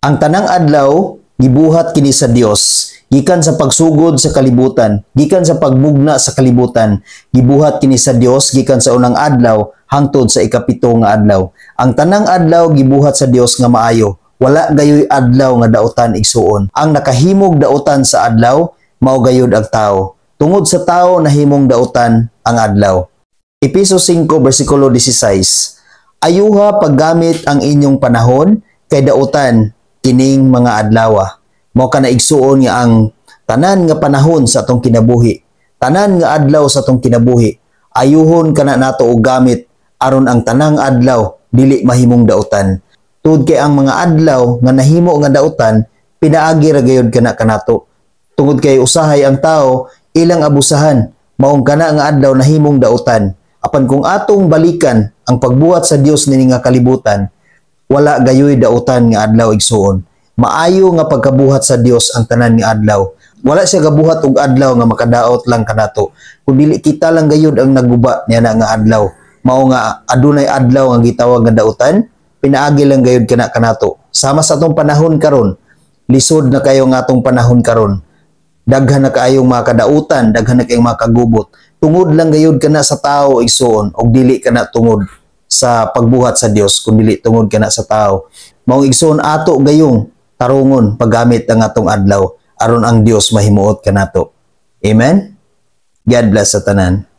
Ang tanang adlaw gibuhat kini sa Dios gikan sa pagsugod sa kalibutan, gikan sa pagbugna sa kalibutan, gibuhat kini sa Dios gikan sa unang adlaw hangtod sa ikapito nga adlaw. Ang tanang adlaw gibuhat sa Dios nga maayo. Wala gayoy adlaw nga dautan, igsuon. Ang nakahimog dautan sa adlaw mao gayud ang tao. Tungod sa tao nahimong dautan ang adlaw. Epeso 5 bersikulo 16. Ayuha paggamit ang inyong panahon kay dautan kining mga adlawa. Mao kana, igsuon, nga ang tanan nga panahon sa atong kinabuhi, tanan nga adlaw sa atong kinabuhi, ayuhon kana nato og gamit aron ang tanang adlaw dili mahimong dautan. Tungod kay ang mga adlaw nga nahimo nga dautan, pinaagi ra gayud kana kanato. Tungod kay usahay ang tao ilang abusahan, maong kana nga adlaw nahimong dautan. Apan kung atong balikan ang pagbuhat sa Dios niini nga kalibutan, wala gayoy dautan nga adlaw, igsuon. Maayo nga pagkabuhat sa Dios ang tanan nga adlaw. Wala siya gabuhat og adlaw nga makadaot lang kanato. Kung dili kita lang gayud ang naguba niya na nga adlaw. Mao nga adunay adlaw nga gitawag nga dautan, pinaagi lang gayud kana kanato. Sama sa atong panahon karon, lisod na kayo nga atong panahon karon. Daghan na kaayong mga kadautan, daghan na kaayong mga kagubot. Tungod lang gayud kana sa tao, igsuon, og dili kana tungod sa pagbuhat sa Dios, kun dili tungod kana sa tao. Maong, igsuon, ato gayong tarungon paggamit ang atong adlaw aron ang Dios mahimuot kanato. Amen. God bless sa tanan.